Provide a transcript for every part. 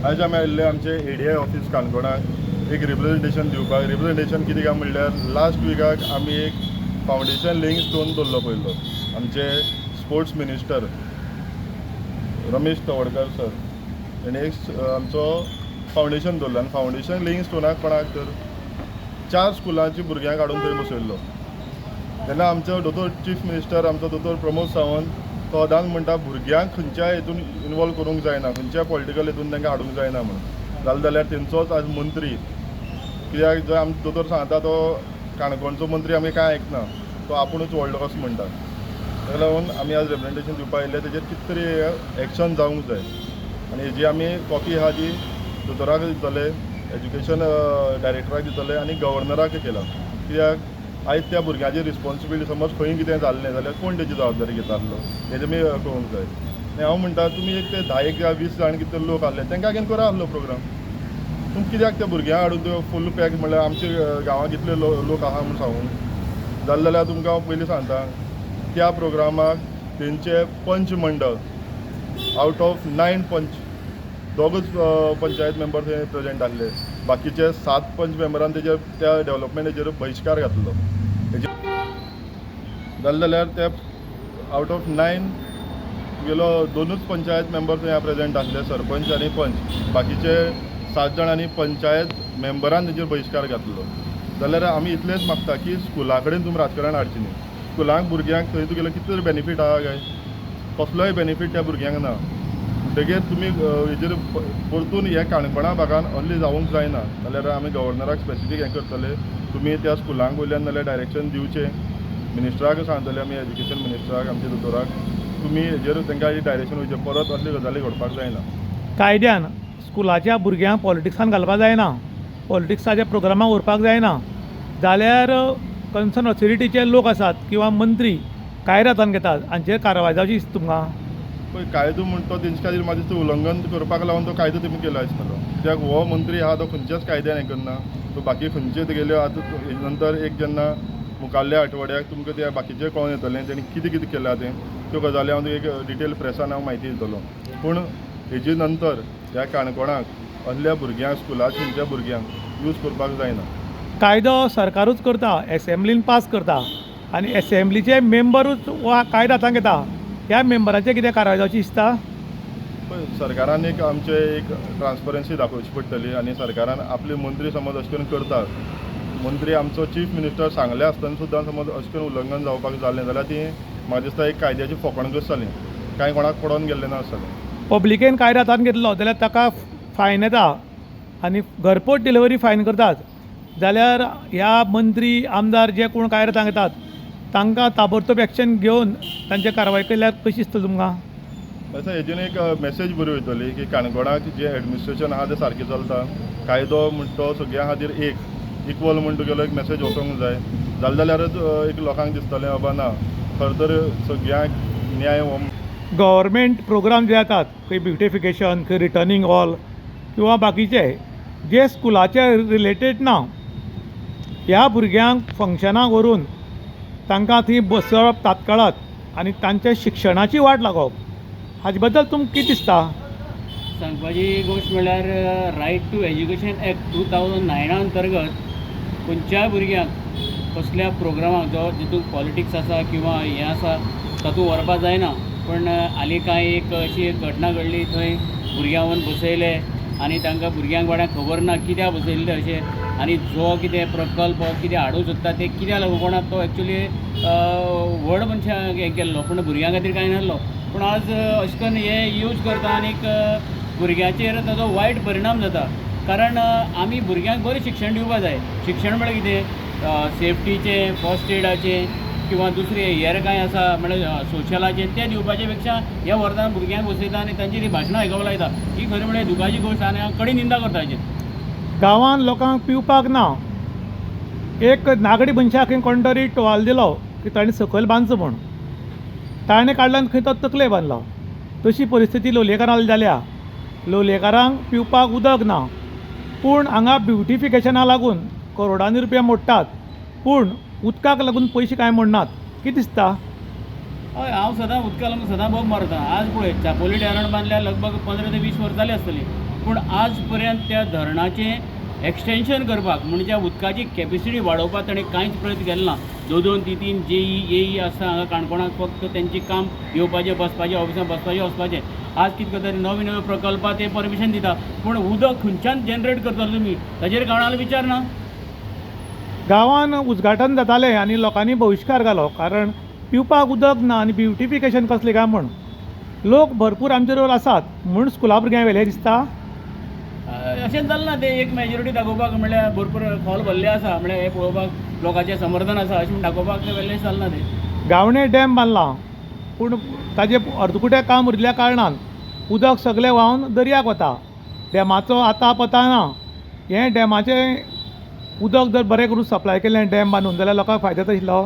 आयज आमी आयिल्ले आमचे एडीआय ऑफीस काणकोणाक एक रिप्रेजेंटेशन दिवपाक. रिप्रेजेंटेशन कितें काय म्हणल्यार, लास्ट विकाक आमी एक फावंडेशन लेईंग स्टोन दवरलो पयलो. आमचे sports minister Ramesh Tawadkar sir हेणे एक आमचो फावंडेशन दवरलो आनी फावंडेशन लेईंग स्टोनाक कोणाक तर चार स्कुलांची भुरग्यांक हाडून थंय बसयल्लो. तेन्ना आमचो दोतोर चीफ मिनिस्टर, आमचो दोतोर प्रमोद सावंत, तो सदांच म्हणटा, भुरग्यांक खंयच्याय हितून इनवॉल्व करूंक जायना, खंयच्याय पॉलिटिकल हितून तांकां हाडूंक जायना म्हणून. जालें जाल्यार तेंचोच आज मंत्री, कित्याक जो आमचो दोतोर सांगता तो काणकोणचो मंत्री आमी कांय आयकना, तो आपुणूच व्हडलो कसो म्हणटा. ताका लागून आमी आज रिप्रेजेंटेशन दिवपाक आयिल्ले. तेजेर कितें तरी एक्शन जावंक जाय आनी हेजी आमी कॉपी आहा ती दोतोराक दितले, एज्युकेशन डायरेक्टराक दितले आनी गव्हर्नराक केला. कित्याक आयज त्या भुरग्यांची रिस्पॉन्सिबिलिटी, समज खंय कितें जाल्लें जाल्यार कोण तेजी जबाबदारी घेता आसलो हें तुमी कळूंक जाय. आनी हांव म्हणटा, तुमी एक ते 10 एक 20 जाण कितें लोक आहले तांकां घेवन करा आसलो प्रोग्राम. तुमी कित्याक त्या भुरग्यांक हाडून त्यो फूल पॅक, म्हणल्यार आमचे गांवांत कितले लोक आहा म्हूण सांगूंक जालें जाल्यार तुमकां हांव पयलीं सांगता, त्या प्रोग्रामाक तेंचे पंच मंडळ, आवट ऑफ 9 पंच, दोगूच पंचायत मेंबर थंय प्रेजेंट आहले. बाकीचे सात पंच मेंबरान तेजेर, त्या डेवलपमेंटाचेर बहिश्कार घातलो. हेजे जालें जाल्यार ते आवट ऑफ 9 तुगेलो दोनूच पंचायत मेंबर थंय प्रेजेंट आहले, सरपंच आनी पंच. बाकीचे सात जाणांनी, पंचायत मेंबरान तेजेर बहिश्कार घातलो. जाल्यार आमी इतलेंच मागता की स्कुला कडेन तुमी राजकारण हाडचें न्ही. स्कुलांक भुरग्यांक थंय तुगेलो कितें तरी बेनिफीट आहा काय? कसलोय बेनिफीट त्या भुरग्यांक ना. म्हणटगीर तुमी हेजेर परतून हे काणकोणा भागान असलें जावंक जायना जाल्यार आमी गव्हर्नराक स्पेसिफीक हें करतले, तुमी त्या स्कुलांक वयल्यान नाल्यार डायरेक्शन दिवचें. मिनिस्टराक सांगतले आमी, एज्युकेशन मिनिस्टराक, आमच्या दोतोराक, तुमी हेजेर तांकां डायरेक्शन वयचें, परत असल्यो गजाली घडपाक जायना. कायद्यान स्कुलाच्या भुरग्यांक पॉलिटिक्सान घालपाक जायना, पॉलिटिक्साच्या प्रोग्रामाक व्हरपाक जायना, जाल्यार कन्सर्न ऑथॉरिटीचे लोक आसात किंवा मंत्री कायदो हातान घेतात, हांचेर कारवाय जावची दिसता तुमकां? पळय, कायदो म्हणटा तो तेंचे खातीर म्हाका दिसता उल्लंघन करपाक लागून तो कायदो तेमी केला आसतलो. कित्याक हो मंत्री आहा तो खंयच्याच कायद्यान हें करना. तो बाकी खंयचे तेगेल्यो आतां हेजे नंतर एक जेन्ना मुखारल्या आठवड्याक तुमकां ते बाकीचें कळोन येतलें, तेणी कितें कितें केलां तें. त्यो गजाली हांव एक डिटेल प्रेसान हांव म्हायती दितलो. पूण हेजे नंतर ह्या काणकोणाक असल्या भुरग्यांक, स्कुलाक खंयच्या भुरग्यांक यूज करपाक जायना. कायदो सरकारूच करता, एसेंब्लीन पास करता आनी एसेंब्लीचे मेंबरूच वा कायदो हातान घेता. ह्या मेंबराचेर कितें कारवाय जावची दिसता? पळय, सरकारान एक आमचे एक ट्रान्सपरन्सी दाखोवची पडटली आनी सरकारान आपले मंत्री समज अशें करून करतात, मंत्री आमचो चीफ मिनिस्टर सांगले आसतना सुद्दां समज अशें करून उल्लंघन जावपाक जालें जाल्यार ती म्हाका दिसता एक कायद्याची फकाणां कशी जालीं, कांय कोणाक पडोन गेल्लें ना आसतलें. पब्लिकेन कायदो हातान घेतलो जाल्यार ताका फायन येता आनी घरपोच डिलिव्हरी फायन करतात. जाल्यार ह्या मंत्री, आमदार जे कोण कायदो हातान घेतात तांकां ताबडतोब एक्शन घेवन तांचे कारवाय केल्यार कशी दिसतली तुमकां? अशें हेजेन एक मॅसेज बरी वयतली की काणकोणाक जें एडमिनिस्ट्रेशन आहा तें सारकें चलता, कायदो म्हणटा तो सगळ्यां खातीर एक इक्वल म्हण तुगेलो एक मॅसेज वचोंक जाय. जालें जाल्यारच एक लोकांक दिसतलें, बाबा ना, खरें तर सगळ्यांक न्याय हो. गव्हर्मेंट प्रोग्राम जे जातात, खंय ब्युटिफिकेशन, खंय रिटर्निंग हॉल किंवा बाकीचे जे स्कुलाचे रिलेटेड ना, ह्या भुरग्यांक फंक्शनाक व्हरून तांकां थंय बसोवप तात्काळात आनी तांच्या शिक्षणाची वाट लागप, हाजे बद्दल तुमकां कितें दिसता? सांगपाची गोश्ट म्हणल्यार, रायट टू एज्युकेशन एक्ट 2009 अंतर्गत खंयच्याय भुरग्यांक कसल्या प्रोग्रामाक जो जितून पॉलिटिक्स आसा किंवा हें आसा तातूंत व्हरपाक जायना. पण हालीं कांय एक अशी एक घटना घडली, थंय भुरग्यांक व्हरून बसयले आनी तांकां भुरग्यांक बाबड्यांक खबर ना कित्याक बसयल्ले अशें आनी जो कितें प्रकल्प कितें हाडूंक सोदता ते कित्याक लागून कोणाक. तो एक्चुली व्हड मनशांक हें केल्लो, पूण भुरग्यां खातीर कांय नासलो. पूण आज अशें करून हे यूज करता आनीक भुरग्यांचेर ताजो वायट परिणाम जाता, कारण आमी भुरग्यांक बरें शिक्षण दिवपा जाय. शिक्षण म्हळ्यार कितें? सेफ्टीचें, फर्स्ट एडाचें किंवा दुसरें हेर कांय आसा, म्हळ्यार सोशलाचें, तें दिवपाचे पेक्षा हे व्हरता, भुरग्यांक बसयता आनी तांची ती भाशणां आयकूंक लायता. ही खरें म्हळ्यार दुखाची गोश्ट आनी हांव कडी निंदा करता हेचेर. गांवांत लोकांक पिवपाक ना. एक नागडी मनशाक खंय कोण तरी टोवाल दिलो की ताणें सकयल बांदचो म्हूण, ताणें काडलो आनी खंय तो तकले बांदलो. तशी परिस्थिती लोलयेकारांक जाल्या. लोलयेकारांक पिवपाक उदक ना, पूण हांगा ब्युटिफिकेशनाक लागून करोडांनी रुपया मोडटात, पूण उदकाक लागून पयशे कांय मोडनात. कितें दिसता? हय, हांव सदां उदका लागून सदां बोब मारता. आज पळय, चापोली धरण बांदल्यार लगभग 15 ते 20 वर्सां जाली आसतली. पूण आज पर्यंत त्या धरणाचें एक्सटेंशन करपाक म्हणजे उदकाची कॅपेसिटी वाडोवपाक ताणें कांयच प्रयत्न केलो ना. दोन दोन तीन तीन जेई एई आसा हांगा काणकोणाक, फक्त तेंचें काम येवपाचें, बसपाचें, ऑफिसान बसपाचें, वचपाचें. आज कितें करता, नवे नवे प्रकल्पां ते परमिशन दिता, पूण उदक खंयच्यान जनरेट करतलो तुमी ताजेर कोणालो विचार ना. गांवान उद्घाटन जातालें आनी लोकांनी बहिश्कार घालो, कारण पिवपाक उदक ना आनी ब्युटिफिकेशन कसलें काय म्हूण. लोक भरपूर आमचे बरोबर आसात म्हूण स्कुला भुरग्यांक व्हेलें दिसता. अशें जालें ना तें, एक मेजॉरिटी दाखोवपाक, म्हणल्यार भरपूर खोल भरलें आसा म्हणल्यार हें पळोवपाक लोकांचें समर्थन आसा अशें म्हूण दाखोवपाक तें व्हेल्लें जालें ना तें. गावणे डॅम बांदला, पूण ताजें अर्दकुटें काम उरिल्ल्या कारणान उदक सगलें व्हांवन दर्याक वता. डॅमाचो आता पता ना. हें डॅमाचें उदक जर बरें करून सप्लाय केलें डॅम बांदून जाल्यार लोकांक फायदो आशिल्लो.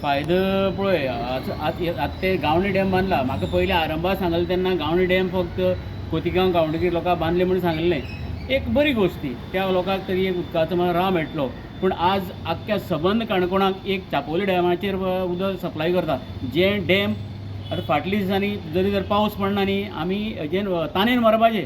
फायदो पळय, आतां ते गावणे डॅम बांदला. म्हाका पयलीं आरंभार सांगलें तेन्ना गावणे डॅम फक्त खोतिगांव गांवडोंगरी लोकांक बांदले म्हूण सांगिल्लें, एक बरी गोश्ट ती, त्या लोकांक तरी एक उदकाचो राव मेळटलो. पूण आज आख्ख्या सबंद काणकोणाक एक चापोली डॅमाचेर उदक सप्लाय करता, जें डॅम आतां फाटल्या दिसांनी जरी जर पावस पडना न्ही, आमी हेजेन तानेन मरपाचें.